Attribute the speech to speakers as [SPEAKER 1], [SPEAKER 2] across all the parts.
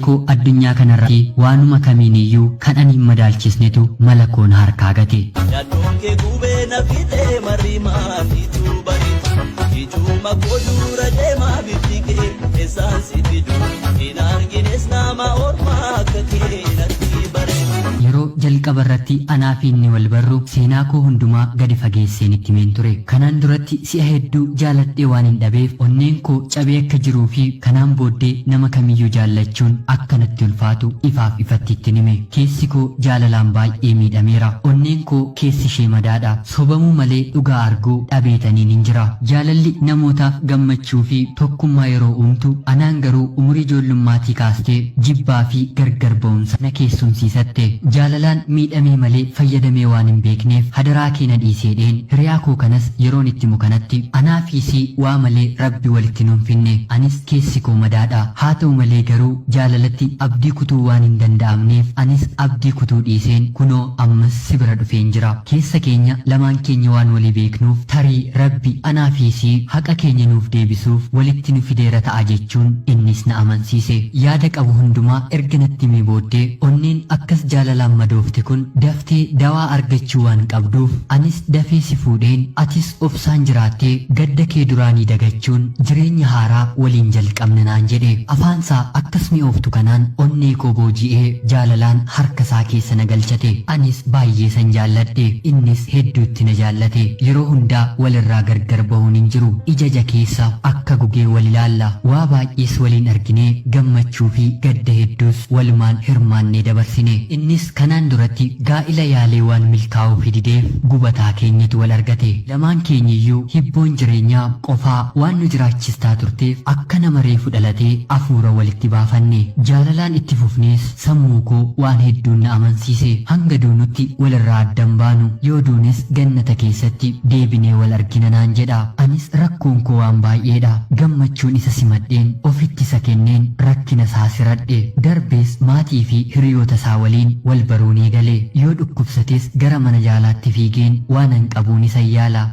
[SPEAKER 1] koo addunyaa kanarratti waanuma kamiiniyyuu kan ani hin madaalchisnetu mala koo na harkaa gate.
[SPEAKER 2] Yaaddoon kee gubee na fixee marrimaan ituu bariitu Ijuma koo dura deemaa bifti kee eessaan si fidu Hin argines nama ormaa akka kee natti bareedu.
[SPEAKER 1] Yeroo jalqaba irratti anaa fi inni wal barru seenaa koo hundumaa gadi fageesseen itti himeen ture. Kanaan duratti si'a hedduu jaaladhee waanin dhabeef onneen koo cabee akka jiruu fi kanaan booddee nama kamiyyuu jaallachuun akka natti ulfaatu ifaaf ifatti ittin hime. Keessi koo jaalalaan baay'ee miidhameera. Onneen koo keessi ishee madaadha. Sobamuu malee dhugaa arguu dhabeetaniinin jira. Jaalalli namootaaf gammachuu fi tokkummaa yeroo uumtu, anaan garuu umurii ijoollummaa-tii kaastee jibbaa fi gargar ba'umsa na keessumsiisatte. Jaalalaan miidhamee malee fayyadamee waan hin beekneef hadaraa kee na dhiisi jedheen hiriyaa koo kanas yeroon itti himu kanatti, anaa fi si waa malee Rabbi walitti nun finne. Anis keessi koo madaadha. Haa ta'u malee garuu jaalalatti abdii kutuu waan hin danda'amneef anis abdii kutuu dhiiseen kunoo ammas si bira dhufeen jira. Keessa keenya lamaan keenya waan walii beeknuuf tarii Rabbi anaa fi si haqa keenya nuuf deebisuuf walitti nu fideera ta'a jechuun innis na amansiise. Yaada qabu hundumaa erga natti himee booddee onneen akkas jaalalaan madoofte kun daftee dawaa argachuu waan qabduuf anis dafee si fuudheen atis obsaan jiraattee gadda kee duraanii dagachuun jireenya haaraa waliin jalqabna naan jedhe. Afaansaa akkas mi'ooftu kanaan onnee koo booji'ee jaalalaan harkasaa keessa na galchate. Anis baay'ee isan jaalladhe. Innis hedduutti na jaallate. Yeroo hundaa walirraa gargar bahuun hin jiru. Ija ija keessa akka gugee wal ilaalla. Waa baay'ees waliin arginee gammachuu fi gadda hedduus walumaan hirmaannee dabarsine. Innis kanaan duratti gaa'ila yaalee waan milkaa'uufii dideef gubataa keenyatu wal argate. Lamaan keenyiyyuu hibboon jireenyaa qofaa waan nu jiraachistaa turteef akka nama reefu dhalatee afuura walitti baafanne. Jaalalaan itti fufnees sammuu koo waan hedduun na amansiise. Hanga duunutti walirraa adda hin baanu. Yoo duunes gannata keessatti deebinee wal argina naan jedha. Anis rakkoon koo waan baay'eedha. Gammachuun isa simadheen ofitti isa kenneen rakkina isaa siradhe. Darbees maatii fi hiriyoota isaa waliin wal baruun eegale. Yoo dhukkubsates gara mana yaalaatti fiigeen waanan qabuun isan yaala.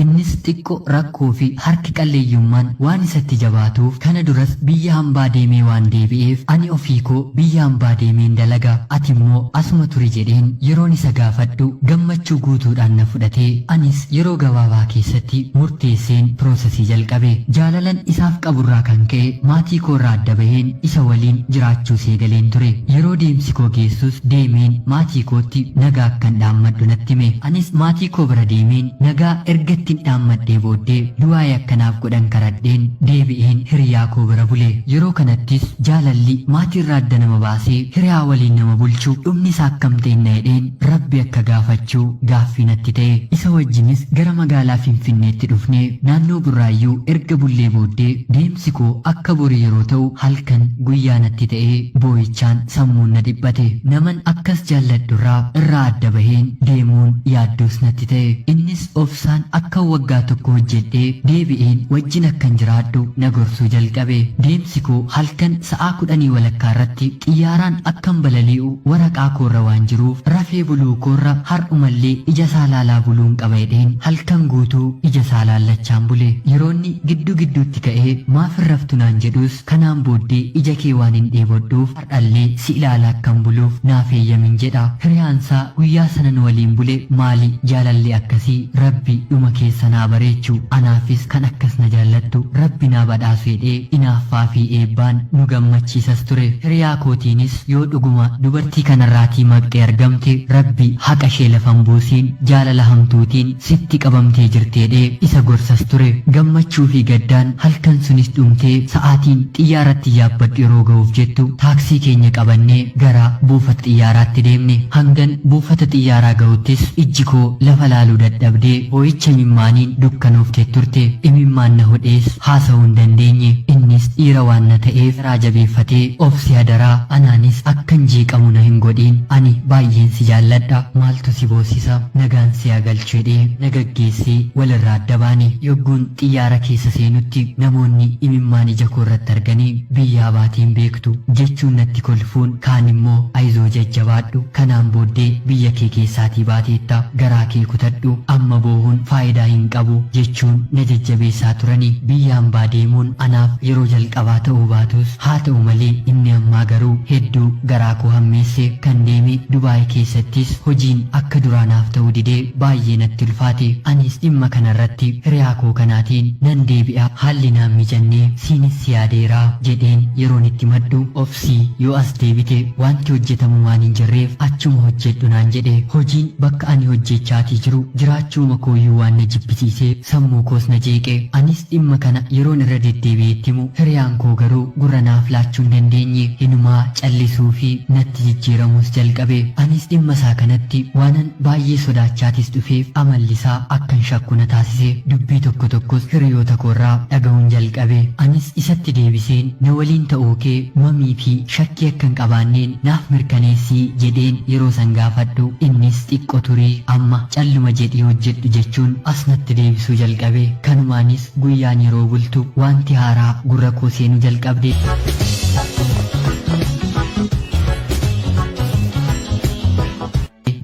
[SPEAKER 1] Innis xiqqo rakkoo fi harki qalleeyyummaan waan isatti jabaatuuf kana duras biyya hambaa deemee waan deebi'eef ani ofii koo biyya hambaa deemeen dalaga ati immoo asuma turi jedheen yeroon isa gaafadhu gammachuu guutuudhaan na fudhatee anis yeroo gabaabaa keessatti murteesseen piroosesii jalqabe. Jaalalan isaaf qaburraa kan ka'e maatii koorraa adda baheen isa waliin jiraachuus eegaleen ture. Yeroo deemsi koo geessus deemeen maatii kootti nagaa akkan dhaammadhu natti hime. Anis maatii koo bira deemeen nagaa erga ittin dhaammadhee booddee du'aa'ii akka naaf godhan karadheen deebi'een hiriyaa koo bira bule. Yeroo kanattis jaalalli maatiirraa adda nama baasee hiriyaa waliin nama bulchu dhumni isaa akkam ta'inna jedheen Rabbi akka gaafachuu gaaffii natti ta'e. Isa wajjinis gara magaalaa Finfinneetti dhufnee naannoo Burraayyuu erga bullee booddee deemsi koo akka borii yeroo ta'u halkan guyyaa natti ta'ee boo'ichaan sammuun na dhiphate. Naman akkas jaalladhurraa irraa adda baheen deemuun yaaddoos natti ta'e. Innis obsaan akkan waggaa tokko hojjedhee deebi'een wajjin akkan jiraadhu na gorsuu jalqabe. Deemsi koo halkan sa'aa kudhanii walakkaa irratti xiyyaaraan akkan balali'u waraqaa koorra waan jiruuf rafee buluu koorra har'umallee ija isaa laalaa buluun qaba jedheen halkan guutuu ija isaa laallachaan bule. Yeroonni gidduu gidduutti ka'ee maaf hin raftu naan jedhus kanaan booddee ija kee waanin dheebodhuuf har'allee si ilaalaa akkan buluuf naaf eeyyamin jedha. Hiriyaansaa guyyaa sana nu waliin bule maali jaalalli akkasii Rabbi dhuma keessan haa bareechu anaafis kan akkas na jaallattu Rabbi naa badhaasu jedhee inaaffaa fi eebbaan nu gammachiisas ture. Hiriyaa kootiinis yoo dhuguma dubartii kanarraatii maqxee argamte Rabbi haqa ishee lafa hin buusiin jaalala hamtuutiin sitti qabamtee jirti jedhee isa gorsas ture. Gammachuu fi gaddaan halkan sunis dhumtee sa'aatiin xiyyaaratti yaabbadhu yeroo ga'uuf jettu taaksii keenya qabannee gara buufata xiyyaaraatti deemne. Hangan buufata xiyyaaraa ga'uttis ijji koo lafa laaluu dadhabdee boo'icha imimmaaniin dukkanooftee turte. Imimmaan na hodhees haasa'uu hin dandeenye. Innis dhiira waan na ta'eef garaa jabeeffatee obsi hadaraa anaanis akkan jeeqamu na hin godhiin ani baay'een si jaalladha maaltu si boossisa nagaan si haa galchu jedhee na gaggeessee walirraa adda baane. Yogguun xiyyaara keessa seenutti namoonni imimmaan ija koo irratti arganii biyyaa baatee hin beektu jechuun natti kolfuun kaan immoo ayizoo jajjabaadhu kanaan booddee biyya kee keessaatii baateetta garaa kee kutadhu amma boohuun faayidaa hin qabu. qabu jechuun na jajjabeessaa turani. Biyya hambaa deemuun anaaf yeroo jalqabaa ta'uu baatus haa ta'u malee inni ammaa garuu hedduu garaa koo hammeesse. Kan deeme Dubaay keessattis hojiin akka duraa naaf ta'uu didee baay'ee natti ulfaate. Anis dhimma kanarratti hiriyaa koo kanaatiin nan deebi'a haalli naan mijannee siinis si yaadeera jedheen yeroon itti maddu obsii yoo as deebite wanti hojjetamu waan hin jirreef achuma hojjedhu naan jedhe. Hojiin bakka ani hojjechaatii jiru jiraachuuma kooyyuu waan na jibbisiisee sammuu koos na jeeqe. Anis dhimma kana yeroon irra deddeebi'eetti himu hiriyaan koo garuu gurra naaf laachuu hin dandeenye. Hinumaa callisuu fi natti jijjiiramuus jalqabe. Anis dhimma isaa kanatti waanan baay'ee sodaachaatis dhufeef amalli isaa akkan shakku na taasise. Dubbii tokko tokkos hiriyoota koorraa dhaga'uun jalqabe. Anis isatti deebiseen na waliin ta'uu kee mamii fi shakkii akka hin qabaanneen naaf mirkaneessii jedheen yeroo san gaafadhu innis xiqqo turii amma calluma jedhii hojjedhu jechuun as natti deebisuu jalqabe. Kanumaanis guyyaan yeroo bultu wanti haaraa gurra koo seenuu jalqabde.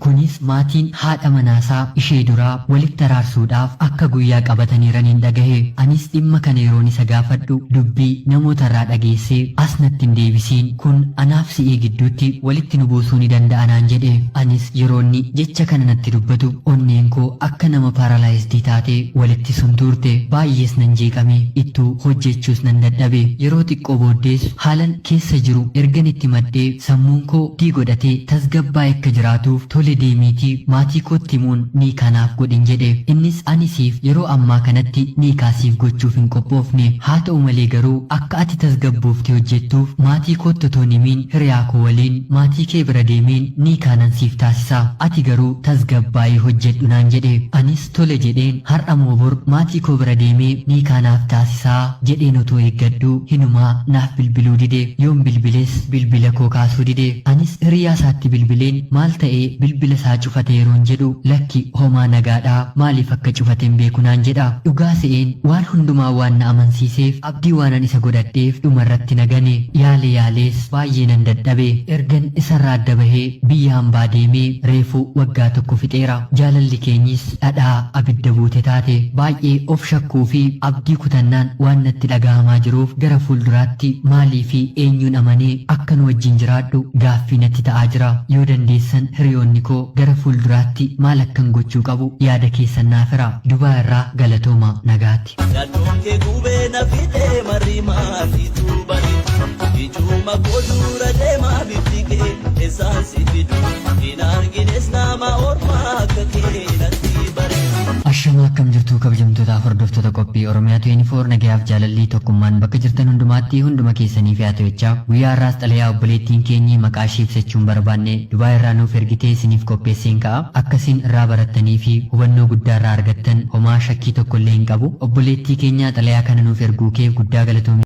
[SPEAKER 1] Kunis maatiin haadha manaasaa ishee duraa walitti araarsuudhaaf akka guyyaa qabataniiraniin dhagahe. Anis dhimma kana yeroon isa gaafadhu dubbii namoota irraa dhageessee as natti hin deebisiin kun anaaf si'ii gidduutti walitti nu buusuu ni danda'a naan jedhe. Anis yeroonni jecha kana natti dubbatu onneen koo akka nama paaralaayizidii taatee walitti suntuurte. Baay'ees nan jeeqame, ittuu hojjechuus nan dadhabe. Yeroo xiqqoo booddees haalan keessa jiru ergan itti maddee sammuun koo dii godhatee tasgabbaa'ee akka jiraatuuf tole deemiitii maatii kootti himuun niikaa naaf godhin jedhe. Innis ani siif yeroo ammaa kanatti niikaa siif gochuuf hin qophoofne. Haa ta'u malee garuu akka ati tasgabbooftee hojjettuuf maatii kootti otoo hin himiin hiriyaa koo waliin maatii kee bira deemeen niikaa nan siif taasisa. Ati garuu tasgabbaa'ii hojjedhu naan jedhe. Anis tole jedheen har'a moo bor maatii koo bira deemee niikaa naaf taasisaa jedheen otoo eeggadhuu hinumaa naaf bilbiluu dide. Yoon bilbiles bilbila koo kaasuu dide. Anis hiriyaa isaatti bilbileen maal ta'ee bilbila isaa cufate yeroon jedhu lakki homaa nagaadhaa maaliif akka cufate hin beeku naan jedha. Dhugaa se'een waan hundumaa waan na amansiiseef abdii waanan isa godhadheef dhumarratti na gane. Yaale yaalees baay'ee nan dadhabe. Ergan isarraa adda bahee biyya hambaa deemee reefu waggaa tokko fixeera. Jaalalli keenyis dhadhaa abidda buute taate. Baay'ee of shakkuu fi abdii kutannaan waan natti dhaga'amaa jiruuf gara fuulduraatti maalii fi eenyuun amanee akkan wajjin jiraadhu gaaffii natti ta'aa jira. Yoo dandeessan hiriyoonni koo gara fuulduraatti maal akkan gochuu qabu yaada keessan naaf hiraa. Dubaa irraa galatooma nagaatti.
[SPEAKER 2] Yaaddoon kee gubee na fixee marrimaan ituu bariitu. Ijuma koo dura deemaa bifti kee eessaan si fidu. Hin argines nama ormaa akka kee natti bareedu.
[SPEAKER 1] Ashama akkam jirtu kabajamtootaaf hordoftoota qophii Oromiyaa 24 nagayaaf jaalalli tokkummaan bakka jirtan hundumaatti hunduma keessanii fi haa ta'u jechaa guyyaa har'aas xalayaa obboleettiin keenyi maqaa ishee ibsachuun barbaanne Dubaa irraa nuuf ergitee isiniif qopheesseen ka'a. Akkasiin irraa barattanii fi hubannoo guddaa irraa argattan homaa shakkii tokko illee hin qabu. Obboleettii keenya xalayaa kana nuuf erguu keef guddaa galatoomi.